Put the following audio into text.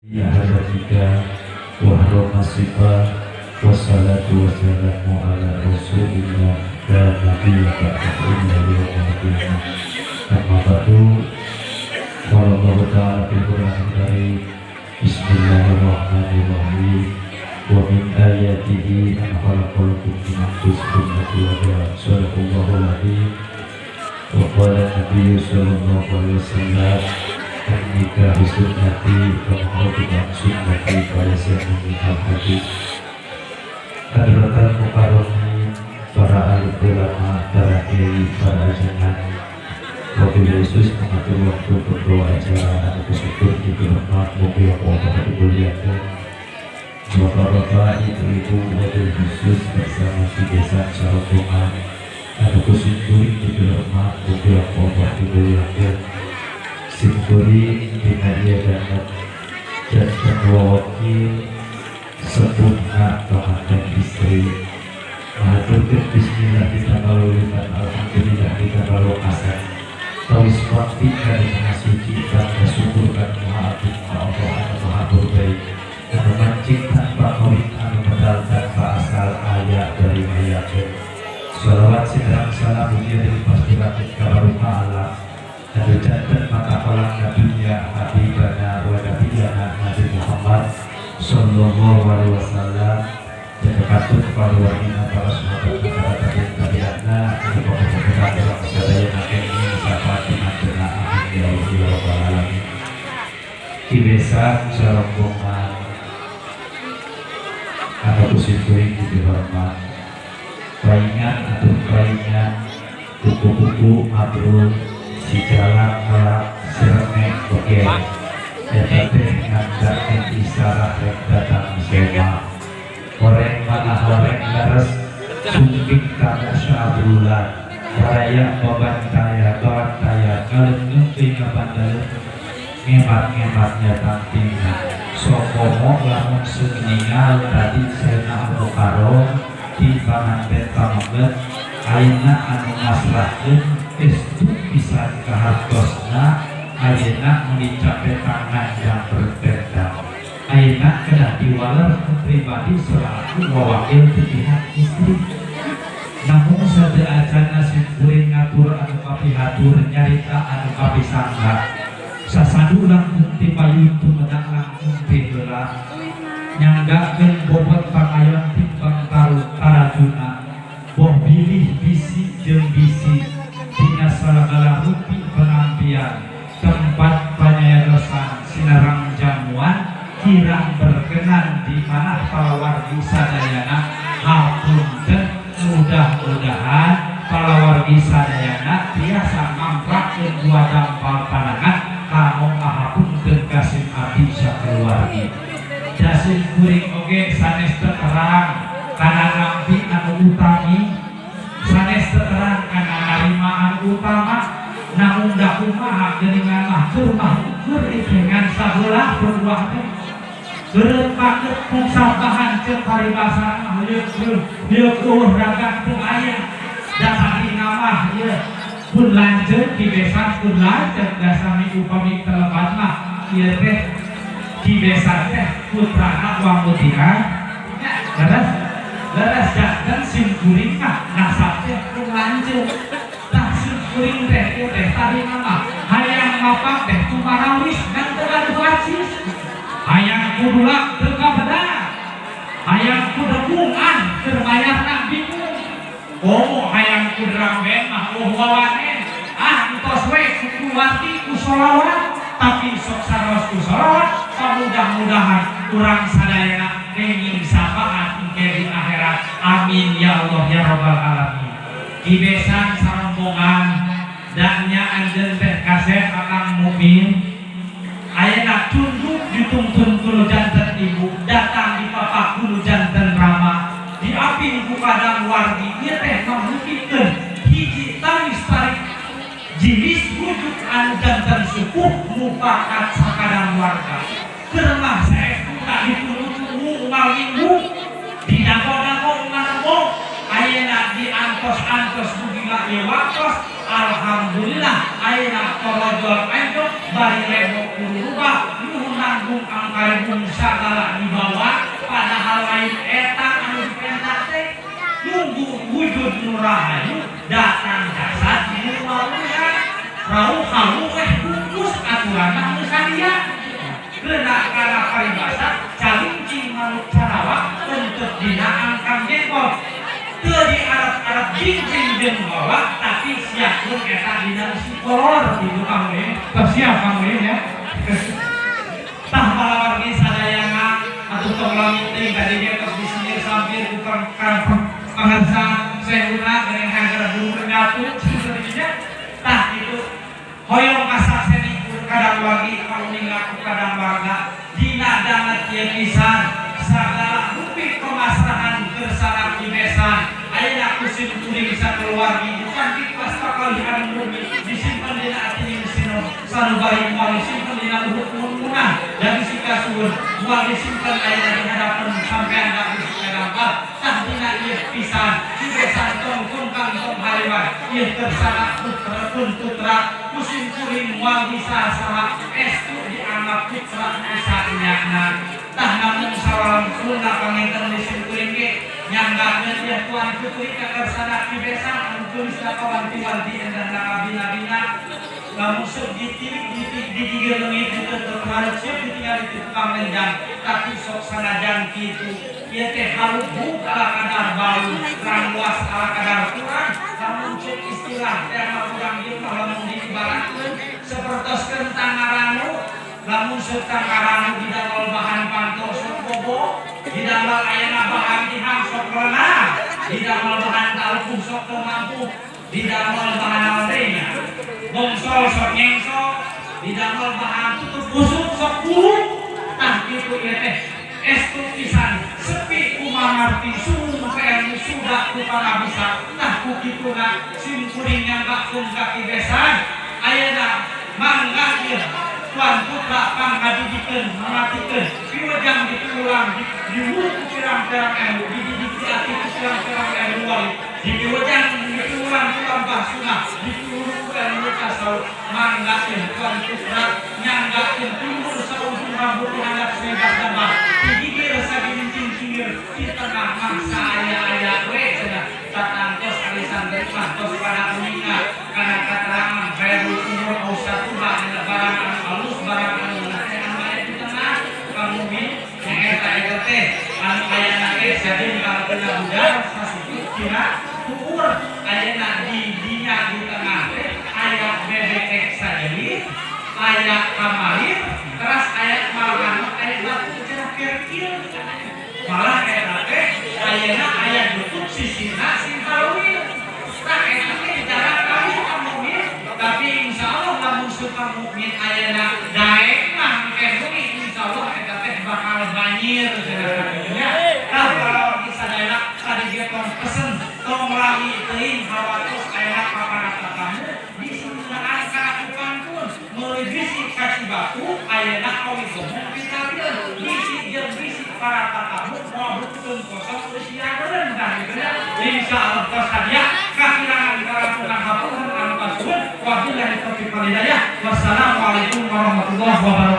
Ya hadika wa sifa wassalatu wassalamu ala rasulillah la nabiyya ba'dahu illa yaumil qiyamah. Amma ba'du. Qala Allah ta'ala fil Qur'anil Karim, Bismillahirrahmanirrahim, wa min ayatihi an khalaqalakum min anfusikum azwaja. Sadaqallahul azim. Wa qala Nabiy sallallahu alaihi wasallam, an-nikahu sunnati wa man raghiba an sunnati falaysa minni. Al-hadis. Hadratal mukarramin, para alim ulama, para kiai, para ajengan, wabil khusus mengatur waktu pembawa acara anu bersyukur dihormat, mugi Allah dimuliakan, bapak-bapak, ibu-ibu, wabil khusus bersama di desa sarombongan anu kuring dihormat, mugi Allah dimuliakan. Simkuring dina ieu danget janten wawakil sepuhna pengantin istri, ngahaturkeun bismillah ditambah alhamdulillah ditambah lokasan tawis bakti dari maha suci dan syukur kan maha agung ka Allah anu maha berbaik, anu mancing tanpa kawin, anu medal tanpa asal aya dari ngayakeun. Sholawat sidrang salam mugia dilipasturakeun ka barokah Allah anu janten mata palang dunya, habibana wa nabiyana Nabi Muhammad sallallahu alaihi wasallam, dan kekatut kepada wargina, para sahabat, para tabi'in tabi'atna, anu pokok-pokok urang sadaya kenging syafaat dinantena. Amin ya Allah ya rabbal alamin. Ki besan sarombongan anu kusimkuring dihormat, paingan atau paingan, kupu-kupu ngobrol, si jalan melak, si remek boker, eta teh ngandakeun isarah rek datang soma. Horeng mana horeng leres sumping tamu sabulan, baraya babantaya babantaya ngaleungkeun teuing ngabandaleun, ngemat-ngematnya tangtingna sokomo lamun semeninggal tadi Sayyidina Abu Karom di panganten pameget ayeuna anu masrahkeun estu pisan kahartosna. Ayeuna meuni capek tangan yang bertendang, ayeuna kedah diwaler ku pribadi selaku wawakil ti pihak istri. Namun sade acana simkuring ngatur anu kapihatur, nyarita anu kapisangga, sasadu langkung ti payun tumedang langkung ti heula, nyanggakeun bobot pangayon timbang tarajuna, boh bilih bisi jeung bisi dina sagala rupi penampian, tempat panyayadosan sinarang jamuan kirang berkenan di manah palawargi sadayana. Hapunten, mudah-mudahan palawargi sadayana tiasa ngamprakeun dua dampal panangan kanggo ngahapunten kasim abdi sakeluargi. Jasim kuring oge sanes terang kana nampi anu utami, sanes terang kana narima anu utama, namun da kumaha geuningan mah keur mah keur ngan sabelah berbuah teh beureut paket sabahan. Ceuk paribasa mah lieuk lieuk eueuh dagang teu aya. Da tadina mah ieu pun lanceuk ki besan, pun lanceuk da sami upami telepat mah ieu teh ki besan teh putrana wamutian. Leres leres, janten sim kuring mah nasab teh pun lanceuk. Tah, sim kuring teh ieu teh tadina mah hayang mapak teh kumarawis ngan teu gaduh acis, hayang kudulak teu kabeda, hayang kudekung ah keur bayarna bingung, komo hayang ku drum band mah oh wawanen. Ah, entos we ku keluargi ku sholawat, tapi sok saraos ku sholawat. Mudah-mudahan urang sadayana kenging syafaat engke di akhirat. Amin ya Allah ya rabbal alamin. Ki besan sarombongan dannya anjeun teh kasep akang mukmin ayeuna tunduk dituntun ku nu janten ibu, datang di papak ku nu janten rama, diaping ku kadang wargi. Ieu teh mambukikeun hiji tawis tarik jinis rujuk anu janten sukuh mufakat sakadang warga. Keur mah saestu tak ditunggu-tunggu unggal minggu, didago-dago unggal rebo, ayeuna diantos-antos dugi ka ieu waktos. Alhamdulillah, ayeuna torojol anjog bari rebo kudu rubah. Nuhun nanggung angka. karebung sagala dibawa, padahal lain eta anu dipenta teh. Nunggu wujud nu rahayu datang jasad nu manusia rauh halu weh bungkus aturan mah nu sadia kena kana paribasa calincing manuk carawak untuk dina angkang jengkol. Teu diarep-arep jingcing jeung bawa, tapi siapkeun eta dina kolor gitu. Kamu ya siap, kamu ya. Tah, palawargi sadayana atuh tong lami teuing, tadi ge tos disengir sampir ku pangarsa sehuna geuning hanger bulu rendatu sepertinya. Tah itu hoyong kasakseni ku kadang wargi, kauninga ku kadang warga dina danget ieu pisan sagala rupi pemasrahan kersana kibesan. Ayeuna ku sim kuring sakeluargi bukan kipas pakalihan murni disimpen dina ati sino sanubari, moal disimpen dina luhut munah dari sikasuhun, moal disimpen ayeuna di hadapan sampean da bisi kadampal. Tah, dina ieu pisan kibesan tong kungkang tong hariwang ieu kersana putra pun putra ku sim kuring moal bisa saha estu dianggap putra bisa nyakna. Tah, namun sawangsulna panginten di sim kuring ge nyanggakeun ieu tuan putri ka kersana kibesan anu tulisna kawanti-wanti endahna kabina-bina. Lamun sok ditilik di gigir leungit itu tertarik siap ditinggal di tukang lenjang. Tapi sok sanajan kitu ieu teh halubuk ala kadar balu, rangwas ala kadar kurang. Lamun cek istilah teh mah kurang ieu mah lamun diibaratkeun sapertos kentang ngaranu. Lamun sok tangkaranu didamel bahan panto sok bobo, didamel ayana bahan tihang sok renang, didamel bahan talpung sok teu mampu, didamel bahan naon deui nya, gongsol sok nyengsok, didamel bahan tutup busuk sok buruk. Tah, kitu ieu teh estu pisan sepi ku mangarti, sumung ku ilmu, suda ku pangabisa. Tah, ku kituna sim kuring nyanggakeun ka kibesan. Ayeuna mangga ieu tuan putra pangkadidikeun mangatikeun piwejang dipiulang diwuruk ku pirang-pirang ilmu, dididik di ati ku pirang-pirang ilmu wali, dipiwejang dipiulang ku lampah sunah, dipiwuruk ku ilmu tasawuf. Mangga ieu tuan putra nyanggakeun timur saujung rambut di handap sebat damar digigir sagilincing cingir di tengah mangsa aya-aya we cenah tatangtos arisan teh tos pada uninga kana katerangan khairul umur ausatuha dina barang anu alus, barang anu ngeunah teh anu aya di tengah. Kamumin nyaeta eta teh anu ayana teh sadin kalakeuna budar sasuku kira tuur. Ayeuna di dinya di tengah teh aya bebek sajelit, aya kamalir teras, aya malahan aya batu cenah kerkil. Malah eta teh ayeuna aya tutup sisina sing halwil. Tah, eta teh jarang kali ka mukmin, tapi insyaallah lamun suka mukmin ayeuna daek mah engke bumi insyaallah eta teh bakal banjir cenah nya. Tah, kalau sadayana tadi ge tong pesen tong lami teuing hawatos ayeuna ka para tatamu disenggaan kana pantun meuli bisi ka Cibatu ayeuna awi gomong pitakeun bisi jeung bisi para tatamu moal beuteung kosong usia beureum. Tah, gitu ya. Insyaallah tos hadiah kakirangan karampungan hapunten anu kasuhun. Wabillahi taufiq wal hidayah, wassalamualaikum warahmatullahi wabarakatuh.